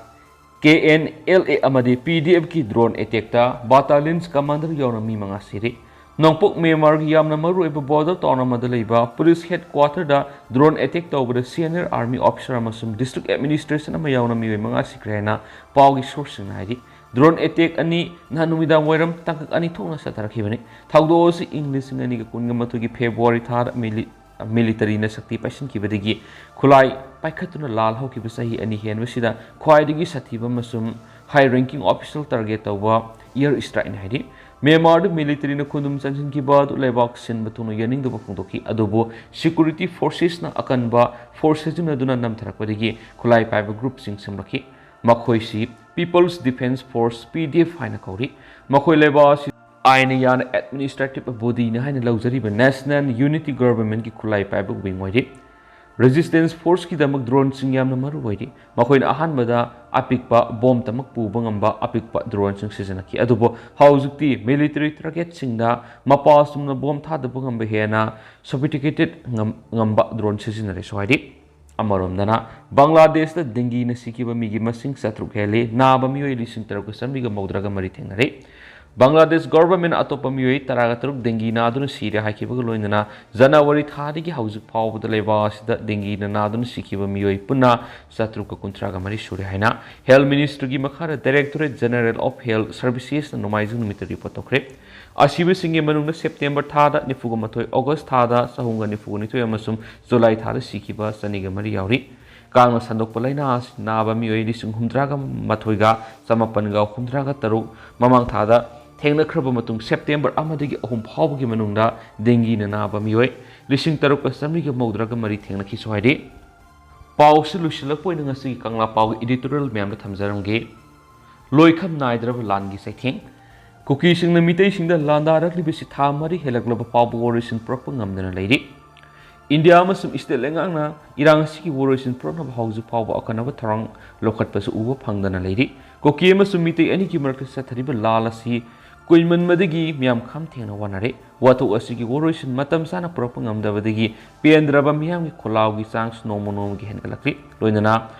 KNLA ꯑꯃꯗꯤ PDFꯀꯤ drone attackꯇ battalion's commander ꯌꯥꯎꯅ ꯃꯤ ꯃꯉꯥ ꯁꯤꯔꯤ꯫ ꯅꯣꯡꯄꯣꯛ ꯃ꯭ꯌꯥꯟꯃꯥꯔꯒꯤ ꯌꯥꯝꯅ ꯃꯔꯨꯑꯣꯏꯕ border town ꯑꯃꯗ ꯂꯩꯕ police headquarterꯗ drone attack ꯇꯧꯕꯗ senior army officer ꯑꯃꯁꯨꯡ district administration ꯑꯃ ꯌꯥꯎꯅ ꯃꯤꯑꯣꯏ ꯃꯉꯥ ꯁꯤꯈ꯭ꯔꯦ ꯍꯥꯏꯅ ꯄꯥꯎꯒꯤ sourceꯁꯤꯡꯅ ꯍꯥꯏꯔꯤ꯫ Drone attack ꯑꯅꯤ ꯅꯍꯥꯟ ꯅꯨꯃꯤꯗꯥꯡ ꯋꯥꯏꯔꯝ ꯇꯥꯡꯀꯛ ꯑꯅꯤ ꯊꯣꯛꯅ ꯆꯠꯊꯔꯛꯈꯤꯕꯅꯤ꯫ ꯊꯧꯗꯣꯛ ꯑꯁꯤ ꯏꯪ ꯂꯤꯁꯤꯡ ꯑꯅꯤꯒ ꯀꯨꯟꯒ ꯃꯥꯊꯣꯏꯒꯤ February ꯊꯥꯗ ꯃꯤꯂꯤ-, militaryꯅ ꯁꯛꯇꯤ ꯄꯥꯏꯁꯤꯟꯈꯤꯕꯗꯒꯤ ꯈꯨꯠꯂꯥꯏ ꯄꯥꯏꯈꯠꯇꯨꯅ ꯂꯥꯜ ꯍꯧꯈꯤꯕ ꯆꯍꯤ ꯑꯅꯤ ꯍꯦꯟꯕꯁꯤꯗ ꯈ꯭ꯋꯥꯏꯗꯒꯤ ꯁꯥꯊꯤꯕ ꯑꯃꯁꯨꯡ high ranking official target ꯇꯧꯕ air strikeꯅꯤ ꯍꯥꯏꯔꯤ꯫ ꯃ꯭ꯌꯥꯟꯃꯥꯔꯗ militaryꯅ ꯈꯨꯗꯨꯝ ꯆꯟꯁꯤꯟꯈꯤꯕ ꯑꯗꯨ ꯂꯩꯕꯥꯛ ꯁꯤꯟꯕ ꯊꯨꯡꯅ ꯌꯥꯅꯤꯡꯗꯕ ꯐꯣꯡꯗꯣꯛꯈꯤ, ꯑꯗꯨꯕꯨ security forcesꯅ ꯑꯀꯟꯕ force ꯁꯤꯖꯤꯟꯅꯗꯨꯅ ꯅꯝꯊꯔꯛꯄꯗꯒꯤ ꯈꯨꯠꯂꯥꯏ ꯄꯥꯏꯕ groupꯁꯤꯡ ꯁꯦꯝꯂꯛꯈꯤ꯫ ꯃꯈꯣꯏꯁꯤ People's Defence Force, P D F ꯍꯥꯏꯅ ꯀꯧꯔꯤ꯫ ꯃꯈꯣꯏ ꯂꯩꯕꯥꯛ ꯑꯁꯤ ꯑꯥꯏꯟꯅ ꯌꯥꯅ administrative bodyꯅꯤ ꯍꯥꯏꯅ ꯂꯧꯖꯔꯤꯕ National Unity Governmentꯀꯤ ꯈꯨꯠꯂꯥꯏ ꯄꯥꯏꯕ wing ꯑꯣꯏꯔꯤ꯫ Resistance Forceꯀꯤꯗꯃꯛ droneꯁꯤꯡ ꯌꯥꯝꯅ ꯃꯔꯨ ꯑꯣꯏꯔꯤ꯫ ꯃꯈꯣꯏꯅ ꯑꯍꯥꯟꯕꯗ ꯑꯄꯤꯛꯄ ꯕꯣꯝꯇꯃꯛ ꯄꯨꯕ ꯉꯝꯕ ꯑꯄꯤꯛꯄ droneꯁꯤꯡ ꯁꯤꯖꯤꯟꯅꯈꯤ, ꯑꯗꯨꯕꯨ ꯍꯧꯖꯤꯛꯇꯤ military targetꯁꯤꯡꯗ ꯃꯄꯥ ꯆꯨꯝꯅ ꯕꯣꯝ ꯊꯥꯗꯕ ꯉꯝꯕ ꯍꯦꯟꯅ sophisticated ꯉꯝ-, ꯉꯝꯕ drone ꯁꯤꯖꯤꯟꯅꯔꯦꯁꯨ ꯍꯥꯏꯔꯤ꯫ ꯑꯃꯔꯣꯝꯗꯅ, ꯕꯪꯒ꯭ꯂꯥꯗꯦꯁꯇ ꯗꯦꯡꯒꯤꯅ ꯁꯤꯈꯤꯕ ꯃꯤꯒꯤ ꯃꯁꯤꯡ ꯆꯥꯇ꯭ꯔꯨꯛ ꯍꯦꯜꯂꯤ, ꯅꯥꯕ ꯃꯤꯑꯣꯏ ꯂꯤꯁꯤꯡ ꯇꯔꯨꯛꯀ ꯆꯥꯃꯔꯤꯒ ꯃꯧꯗ꯭ꯔꯥꯒ ꯃꯔꯤ ꯊꯦꯡꯅꯔꯤ꯫ ꯕꯪꯒ꯭ꯂꯥꯗꯦꯁ governmentꯅ ꯑꯇꯣꯞꯄ ꯃꯤꯑꯣꯏ ꯇꯔꯥꯒ ꯇꯔꯨꯛ ꯗꯦꯡꯒꯤ ꯅꯥꯗꯨꯅ ꯁꯤꯔꯦ ꯍꯥꯏꯈꯤꯕꯒ ꯂꯣꯏꯅꯅ ꯖꯅꯋꯥꯔꯤ ꯊꯥꯗꯒꯤ ꯍꯧꯖꯤꯛ ꯐꯥꯎꯕꯗ ꯂꯩꯕꯥꯛ ꯑꯁꯤꯗ ꯗꯦꯡꯒꯤꯅ ꯅꯥꯗꯨꯅ ꯁꯤꯈꯤꯕ ꯃꯤꯑꯣꯏ ꯄꯨꯟꯅ ꯆꯥꯇ꯭ꯔꯨꯛꯀ ꯀꯨꯟꯊ꯭ꯔꯥꯒ ꯃꯔꯤ ꯁꯨꯔꯦ ꯍꯥꯏꯅ Health Ministryꯒꯤ ꯃꯈꯥꯗ Directorate General of Health Servicesꯅ ꯅꯣꯡꯃꯥꯏꯖꯤꯡ ꯅꯨꯃꯤꯠꯇ report ꯇꯧꯈ꯭ꯔꯦ꯫ ꯑꯁꯤꯕꯁꯤꯡꯒꯤ ꯃꯅꯨꯡꯗ September ꯊꯥꯗ ꯅꯤꯐꯨꯒ ꯃꯥꯊꯣꯏ, August ꯊꯥꯗ ꯆꯍꯨꯝꯒ ꯅꯤꯐꯨꯒ ꯅꯤꯊꯣꯏ ꯑꯃꯁꯨꯡ July ꯊꯥꯗ ꯁꯤꯈꯤꯕ ꯆꯅꯤꯒ ꯃꯔꯤ ꯌꯥꯎꯔꯤ꯫ ꯀꯥꯡꯅ ꯁꯟꯗꯣꯛꯄ ꯂꯥꯏꯅꯥ ꯑꯁꯤ ꯅꯥꯕ ꯃꯤꯑꯣꯏ ꯂꯤꯁꯤꯡ ꯍꯨꯝꯗ꯭ꯔꯥꯒ ꯃꯥꯊꯣꯏꯒ ꯆꯃꯥꯄꯟꯒ ꯍꯨꯝꯗ꯭ꯔꯥꯒ ꯇꯔꯨꯛ ꯃꯃꯥꯡ ꯊꯥꯗ ꯊꯦꯡꯅꯈ꯭ꯔꯕ ꯃꯇꯨꯡ, September ꯑꯃꯗꯒꯤ ꯑꯍꯨꯝ ꯐꯥꯎꯕꯒꯤ ꯃꯅꯨꯡꯗ ꯗꯦꯡꯒꯤꯅ ꯅꯥꯕ ꯃꯤꯑꯣꯏ ꯂꯤꯁꯤꯡ ꯇꯔꯨꯛꯀ ꯆꯥꯃꯔꯤꯒ ꯃꯧꯗ꯭ꯔꯥꯒ ꯃꯔꯤ ꯊꯦꯡꯅꯈꯤꯁꯨ ꯍꯥꯏꯔꯤ꯫ ꯄꯥꯎꯁꯤ ꯂꯣꯏꯁꯤꯜꯂꯛꯄ ꯑꯣꯏꯅ ꯉꯁꯤꯒꯤ ꯀꯪꯂꯥ ꯄꯥꯎꯒꯤ editorial ꯃꯌꯥꯝꯗ ꯊꯝꯖꯔꯝꯒꯦ꯫ ꯂꯣꯏꯈꯝ ꯅꯥꯏꯗ꯭ꯔꯕ ꯂꯥꯟꯒꯤ ꯆꯩꯊꯦꯡ꯫ ꯀꯨꯀꯤꯁꯤꯡꯅ ꯃꯤꯇꯩꯁꯤꯡꯗ ꯂꯥꯟꯗꯥꯔꯛꯂꯤꯕꯁꯤ ꯊꯥ ꯃꯔꯤ ꯍꯦꯜꯂꯛꯂꯕ ꯐꯥꯎꯕ ꯋꯥꯔꯣꯏꯁꯤꯟ ꯄꯨꯔꯛꯄ ꯉꯝꯗꯅ ꯂꯩꯔꯤ꯫ ꯏꯟꯗꯤꯌꯥ ꯑꯃꯁꯨꯡ ꯏꯁꯇꯦꯠ ꯂꯩꯉꯥꯛꯅ ꯏꯔꯥꯡ ꯑꯁꯤꯒꯤ ꯋꯥꯔꯣꯏꯁꯤꯟ ꯄꯨꯔꯛꯅꯕ ꯍꯧꯖꯤꯛ ꯐꯥꯎꯕ ꯑꯀꯟꯅꯕ ꯊꯧꯔꯥꯡ ꯂꯧꯈꯠꯄꯁꯨ ꯎꯕ ꯐꯪꯗꯅ ꯂꯩꯔꯤ꯫ ꯀꯨꯀꯤ ꯑꯃꯁꯨꯡ ꯃꯤꯇꯩ ꯑꯅꯤꯒꯤ ꯃꯔꯛꯇ ꯆꯠꯊꯔꯤꯕ ꯂꯥꯜ ꯑꯁꯤ ꯀꯨꯏꯃꯟꯕꯗꯒꯤ ꯃꯤꯌꯥꯝ ꯈꯝ ꯊꯦꯡꯅ ꯋꯥꯅꯔꯦ꯫ ꯋꯥꯊꯣꯛ ꯑꯁꯤꯒꯤ ꯋꯥꯔꯣꯏꯁꯤꯟ ꯃꯇꯝ ꯆꯥꯅ ꯄꯨꯔꯛꯄ ꯉꯝꯗꯕꯗꯒꯤ ꯄꯦꯟꯗ꯭ꯔꯕ ꯃꯤꯌꯥꯝꯒꯤ ꯈꯣꯜꯂꯥꯎꯒꯤ ꯆꯥꯡꯁꯨ ꯅꯣꯡꯃ ꯅꯣꯡꯃꯒꯤ ꯍꯦꯟꯒꯠꯂꯛꯂꯤ꯫ ꯂꯣꯏꯅꯅ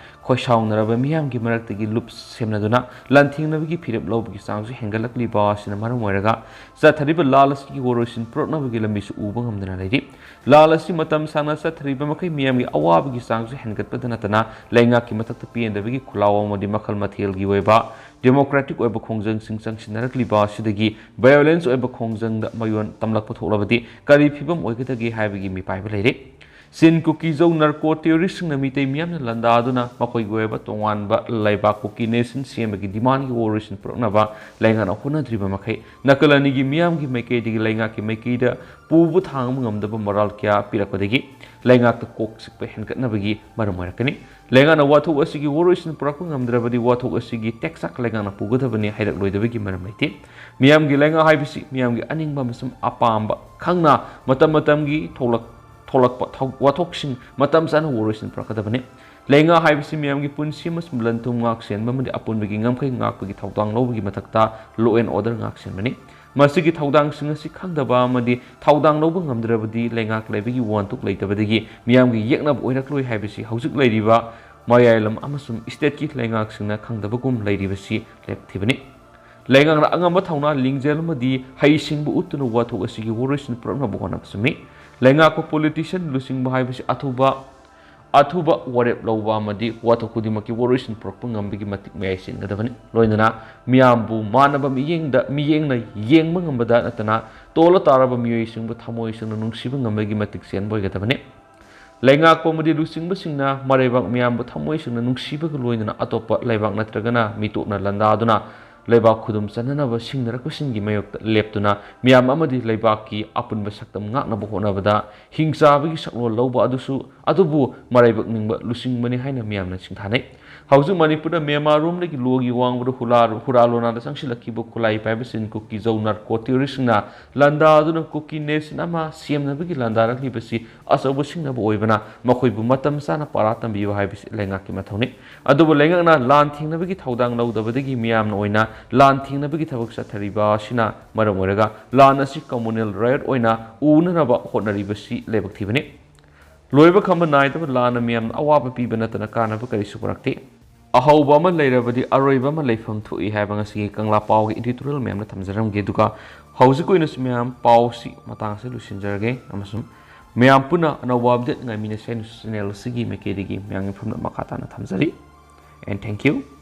ꯈꯣꯏꯁꯥꯎꯅꯔꯕ ꯃꯤꯌꯥꯝꯒꯤ ꯃꯔꯛꯇꯒꯤ ꯂꯨꯞ ꯁꯦꯝꯅꯗꯨꯅ ꯂꯥꯟꯊꯦꯡꯅꯕꯒꯤ ꯐꯤꯔꯦꯞ ꯂꯧꯕꯒꯤ ꯆꯥꯡꯁꯨ ꯍꯦꯟꯒꯠꯂꯛꯂꯤꯕ ꯑꯁꯤꯅ ꯃꯔꯝ ꯑꯣꯏꯔꯒ ꯆꯠꯊꯔꯤꯕ ꯂꯥꯜ ꯑꯁꯤꯒꯤ ꯋꯥꯔꯣꯏꯁꯤꯟ ꯄꯨꯔꯛꯅꯕꯒꯤ ꯂꯝꯕꯤꯁꯨ ꯎꯕ ꯉꯝꯗꯅ ꯂꯩꯔꯤ꯫ ꯂꯥꯜ ꯑꯁꯤ ꯃꯇꯝ ꯁꯥꯡꯅ ꯆꯠꯊꯔꯤꯕ ꯃꯈꯩ ꯃꯤꯌꯥꯝꯒꯤ ꯑꯋꯥꯕꯒꯤ ꯆꯥꯡꯁꯨ ꯍꯦꯟꯒꯠꯄꯗ ꯅꯠꯇꯅ ꯂꯩꯉꯥꯛꯀꯤ ꯃꯊꯛꯇ ꯄꯦꯟꯗꯕꯒꯤ ꯈꯣꯜꯂꯥꯎ ꯑꯃꯗꯤ ꯃꯈꯜ ꯃꯊꯦꯜꯒꯤ ꯑꯣꯏꯕ democratic ꯑꯣꯏꯕ ꯈꯣꯡꯖꯪꯁꯤꯡ ꯆꯪꯁꯤꯟꯅꯔꯛꯂꯤꯕ ꯑꯁꯤꯗꯒꯤ violence ꯑꯣꯏꯕ ꯈꯣꯡꯖꯪꯗ ꯃꯌꯣꯟ ꯇꯝꯂꯛꯄ ꯊꯣꯛꯂꯕꯗꯤ ꯀꯔꯤ ꯐꯤꯕꯝ ꯑꯣꯏꯒꯗꯒꯦ ꯍꯥꯏꯕꯒꯤ ꯃꯤꯄꯥꯏꯕ ꯂꯩꯔꯤ꯫ ꯆꯤꯟ ꯀꯨꯀꯤ ꯖꯧ ꯅꯥꯔꯀꯣ ꯇꯦꯔꯣꯔꯤꯁꯁꯤꯡꯅ ꯃꯤꯇꯩ ꯃꯤꯌꯥꯝꯅ ꯂꯥꯟꯗꯥꯗꯨꯅ ꯃꯈꯣꯏꯒꯤ ꯑꯣꯏꯕ ꯇꯣꯉꯥꯟꯕ ꯂꯩꯕꯥꯛ ꯀꯨꯀꯤ ꯅꯦꯁꯟ ꯁꯦꯝꯕꯒꯤ ꯗꯤꯃꯥꯟꯒꯤ ꯋꯥꯔꯣꯏꯁꯤꯟ ꯄꯨꯔꯛꯅꯕ ꯂꯩꯉꯥꯛꯅ ꯍꯣꯠꯅꯗ꯭ꯔꯤꯕ ꯃꯈꯩ ꯅꯥꯀꯜ ꯑꯅꯤꯒꯤ ꯃꯤꯌꯥꯝꯒꯤ ꯃꯥꯏꯀꯩꯗꯒꯤ ꯂꯩꯉꯥꯛꯀꯤ ꯃꯥꯏꯀꯩꯗ ꯄꯨꯕ ꯊꯥꯡꯕ ꯉꯝꯗꯕ ꯃꯣꯔꯥꯜ ꯀꯌꯥ ꯄꯤꯔꯛꯄꯗꯒꯤ ꯂꯩꯉꯥꯛꯇ ꯀꯣꯛ ꯆꯤꯛꯄ ꯍꯦꯟꯒꯠꯅꯕꯒꯤ ꯃꯔꯝ ꯑꯣꯏꯔꯛꯀꯅꯤ꯫ ꯂꯩꯉꯥꯛꯅ ꯋꯥꯊꯣꯛ ꯑꯁꯤꯒꯤ ꯋꯥꯔꯣꯏꯁꯤꯟ ꯄꯨꯔꯛꯄ ꯉꯝꯗ꯭ꯔꯕꯗꯤ ꯋꯥꯊꯣꯛ ꯑꯁꯤꯒꯤ ꯇꯦꯛꯆꯥꯛ ꯂꯩꯉꯥꯛꯅ ꯄꯨꯒꯗꯕꯅꯤ ꯍꯥꯏꯔꯛꯂꯣꯏꯗꯕꯒꯤ ꯃꯔꯝ ꯂꯩꯇꯦ꯫ ꯃꯤꯌꯥꯝꯒꯤ ꯂꯩꯉꯥꯛ ꯍꯥꯏꯕꯁꯤ ꯃꯤꯌꯥꯝꯒꯤ ꯑꯅꯤꯡꯕ ꯑꯃꯁꯨꯡ ꯑꯄꯥꯝꯕ ꯈꯪꯅ ꯃꯇꯝ ꯃꯇꯝꯒꯤ ꯊꯣꯛꯂꯛ ꯊꯣꯛꯂꯛꯄ ꯊꯧ- ꯋꯥꯊꯣꯛꯁꯤꯡ ꯃꯇꯝ ꯆꯥꯅ ꯋꯥꯔꯣꯏꯁꯤꯟ ꯄꯨꯔꯛꯀꯗꯕꯅꯤ꯫ ꯂꯩꯉꯥꯛ ꯍꯥꯏꯕꯁꯤ ꯃꯤꯌꯥꯝꯒꯤ ꯄꯨꯟꯁꯤ ꯑꯃꯁꯨꯡ ꯂꯟ ꯊꯨꯝ ꯉꯥꯛ ꯁꯦꯟꯕ ꯑꯃꯗꯤ ꯑꯄꯨꯟꯕꯒꯤ ꯉꯝꯈꯩ ꯉꯥꯛꯄꯒꯤ ꯊꯧꯗꯥꯡ ꯂꯧꯕꯒꯤ ꯃꯊꯛꯇ law and order ꯉꯥꯛ ꯁꯦꯟꯕꯅꯤ꯫ ꯃꯁꯤꯒꯤ ꯊꯧꯗꯥꯡꯁꯤꯡ ꯑꯁꯤ ꯈꯪꯗꯕ ꯑꯃꯗꯤ ꯊꯧꯗꯥꯡ ꯂꯧꯕ ꯉꯝꯗ꯭ꯔꯕꯗꯤ ꯂꯩꯉꯥꯛ ꯂꯩꯕꯒꯤ ꯋꯥꯍꯟꯊꯣꯛ ꯂꯩꯇꯕꯗꯒꯤ ꯃꯤꯌꯥꯝꯒꯤ ꯌꯦꯛꯅꯕ ꯑꯣꯏꯔꯛꯂꯣꯏ ꯍꯥꯏꯕꯁꯤ ꯍꯧꯖꯤꯛ ꯂꯩꯔꯤꯕ ꯃꯌꯥꯏꯂꯝ ꯑꯃꯁꯨꯡ stateꯀꯤ ꯂꯩꯉꯥꯛꯁꯤꯡꯅ ꯈꯪꯗꯕꯒꯨꯝ ꯂꯩꯔꯤꯕꯁꯤ ꯂꯦꯞꯊꯤꯕꯅꯤ꯫ ꯂꯩꯉꯥꯛꯅ ꯑꯉꯝꯕ ꯊꯧꯅꯥ, ꯂꯤꯡꯖꯦꯜ ꯑꯃꯗꯤ ꯍꯩꯁꯤꯡꯕ ꯎꯠꯇꯨꯅ ꯋꯥꯊꯣꯛ ꯑꯁꯤꯒꯤ ꯋꯥꯔꯣꯏꯁꯤꯟ ꯄꯨꯔꯛꯅꯕ ꯍꯣꯠꯅꯕ ꯆꯨꯝꯃꯤ꯫ ꯂꯩꯉꯥꯛꯄ politician ꯂꯨꯆꯤꯡꯕ ꯍꯥꯏꯕꯁꯤ ꯑꯊꯨꯕ, ꯑꯊꯨꯕ ꯋꯥꯔꯦꯞ ꯂꯧꯕ ꯑꯃꯗꯤ ꯋꯥꯊꯣꯛ ꯈꯨꯗꯤꯡꯃꯛꯀꯤ ꯋꯥꯔꯣꯏꯁꯤꯟ ꯄꯨꯔꯛꯄ ꯉꯝꯕꯒꯤ ꯃꯇꯤꯛ ꯃꯌꯥꯏ ꯆꯦꯟꯒꯗꯕꯅꯤ꯫ ꯂꯣꯏꯅꯅ ꯃꯤꯌꯥꯝꯕꯨ ꯃꯥꯟꯅꯕ ꯃꯤꯠꯌꯦꯡꯗ, ꯃꯤꯠꯌꯦꯡꯅ ꯌꯦꯡꯕ ꯉꯝꯕꯗ ꯅꯠꯇꯅ ꯇꯣꯜꯂ ꯇꯥꯔꯕ ꯃꯤꯑꯣꯏꯁꯤꯡꯕꯨ ꯊꯃꯣꯏ ꯁꯦꯡꯅ ꯅꯨꯡꯁꯤꯕ ꯉꯝꯕꯒꯤ ꯃꯇꯤꯛ ꯆꯦꯟꯕ ꯑꯣꯏꯒꯗꯕꯅꯤ꯫ ꯂꯩꯉꯥꯛꯄ ꯑꯃꯗꯤ ꯂꯨꯆꯤꯡꯕꯁꯤꯡꯅ ꯃꯔꯩꯕꯥꯛ ꯃꯤꯌꯥꯝꯕꯨ ꯊꯃꯣꯏ ꯁꯦꯡꯅ ꯅꯨꯡꯁꯤꯕꯒ ꯂꯣꯏꯅꯅ ꯑꯇꯣꯞꯄ ꯂꯩꯕꯥꯛ ꯅꯠꯇ꯭ꯔꯒꯅ ꯃꯤꯇꯣꯞꯅ ꯂꯥꯟꯗꯥꯗꯨꯅ ꯂꯩꯕꯥꯛ ꯈꯨꯗꯨꯝ ꯆꯟꯅꯅꯕ ꯁꯤꯡꯅꯔꯛꯄꯁꯤꯡꯒꯤ ꯃꯥꯌꯣꯛꯇ ꯂꯦꯞꯇꯨꯅ ꯃꯤꯌꯥꯝ ꯑꯃꯗꯤ ꯂꯩꯕꯥꯛꯀꯤ ꯑꯄꯨꯟꯕ ꯁꯛꯇꯝ ꯉꯥꯛꯅꯕ ꯍꯣꯠꯅꯕꯗ ꯍꯤꯡꯆꯥꯕꯒꯤ ꯁꯛꯂꯣꯟ ꯂꯧꯕ ꯑꯗꯨꯁꯨ, ꯑꯗꯨꯕꯨ ꯃꯔꯥꯏꯕꯛ ꯅꯤꯡꯕ ꯂꯨꯆꯤꯡꯕꯅꯤ ꯍꯥꯏꯅ ꯃꯤꯌꯥꯝꯅ ꯁꯤꯡꯊꯥꯅꯩ꯫ ꯍꯧꯖꯤꯛ ꯃꯅꯤꯄꯨꯔꯗ ꯃ꯭ꯌꯥꯟꯃꯥꯔ ꯔꯣꯝꯗꯒꯤ ꯂꯣꯒꯤ ꯋꯥꯡꯃꯗ ꯍꯨꯔꯥ-, ꯍꯨꯔꯥ ꯂꯣꯅꯥꯗ ꯆꯪꯁꯤꯜꯂꯛꯈꯤꯕ ꯈꯨꯠꯂꯥꯏ ꯄꯥꯏꯕ ꯆꯤꯟ ꯀꯨꯀꯤ ꯖꯧ ꯅꯥꯔꯀꯣ ꯇꯦꯔꯣꯔꯤꯁꯁꯤꯡꯅ ꯂꯥꯟꯗꯥꯗꯨꯅ ꯀꯨꯀꯤ ꯅꯦꯁꯟ ꯑꯃ ꯁꯦꯝꯅꯕꯒꯤ ꯂꯥꯟꯗꯥꯔꯛꯂꯤꯕꯁꯤ ꯑꯆꯧꯕ ꯁꯤꯡꯅꯕ ꯑꯣꯏꯕꯅ ꯃꯈꯣꯏꯕꯨ ꯃꯇꯝ ꯆꯥꯅ ꯄꯥꯔꯥ ꯇꯝꯕꯤꯕ ꯍꯥꯏꯕꯁꯤ ꯂꯩꯉꯥꯛꯀꯤ ꯃꯊꯧꯅꯤ꯫ ꯑꯗꯨꯕꯨ ꯂꯩꯉꯥꯛꯅ ꯂꯥꯟ ꯊꯦꯡꯅꯕꯒꯤ ꯊꯧꯗꯥꯡ ꯂꯧꯗꯕꯗꯒꯤ ꯃꯤꯌꯥꯝꯅ ꯑꯣꯏꯅ ꯂꯥꯟ ꯊꯦꯡꯅꯕꯒꯤ ꯊꯕꯛ ꯆꯠꯊꯔꯤꯕ ꯑꯁꯤꯅ ꯃꯔꯝ ꯑꯣꯏꯔꯒ ꯂꯥꯟ ꯑꯁꯤ communal riot ꯑꯣꯏꯅ ꯎꯅꯅꯕ ꯍꯣꯠꯅꯔꯤꯕꯁꯤ ꯂꯥꯏꯕꯛ ꯊꯤꯕꯅꯤ꯫ ꯂꯣꯏꯕ ꯈꯝꯕ ꯅꯥꯏꯗꯕ ꯂꯥꯟꯅ ꯃꯤꯌꯥꯝꯅ ꯑꯋꯥꯕ ꯄꯤꯕ ꯅꯠꯇꯅ ꯀꯥꯟꯅꯕ ꯀꯔꯤꯁꯨ ꯄꯨꯔꯛꯇꯦ꯫ ꯑꯍꯧꯕ ꯑꯃ ꯂꯩꯔꯕꯗꯤ ꯑꯔꯣꯏꯕ ꯑꯃ ꯂꯩꯐꯝ ꯊꯣꯛꯏ ꯍꯥꯏꯕ ꯉꯁꯤꯒꯤ ꯀꯪꯂꯥ ꯄꯥꯎꯒꯤ editorial ꯃꯌꯥꯝꯅ ꯊꯝꯖꯔꯝꯒꯦ꯫ ꯑꯗꯨꯒ ꯍꯧꯖꯤꯛ ꯑꯣꯏꯅꯁꯨ ꯃꯌꯥꯝ ꯄꯥꯎꯁꯤ ꯃꯇꯥꯡ ꯑꯁꯤꯗ ꯂꯣꯏꯁꯤꯟꯖꯔꯒꯦ ꯑꯃꯁꯨꯡ ꯃꯌꯥꯝ ꯄꯨꯟꯅ ꯑꯅꯧꯕ update ꯉꯥꯏꯃꯤꯟꯅꯁꯦ ꯍꯥꯏꯅ channel ꯑꯁꯤꯒꯤ ꯃꯥꯏꯀꯩꯗꯒꯤ ꯃꯌꯥꯝꯒꯤ ꯃꯐꯝꯗ ꯃꯈꯥ ꯇꯥꯅ ꯊꯝꯖꯔꯤ꯫ And thank you꯫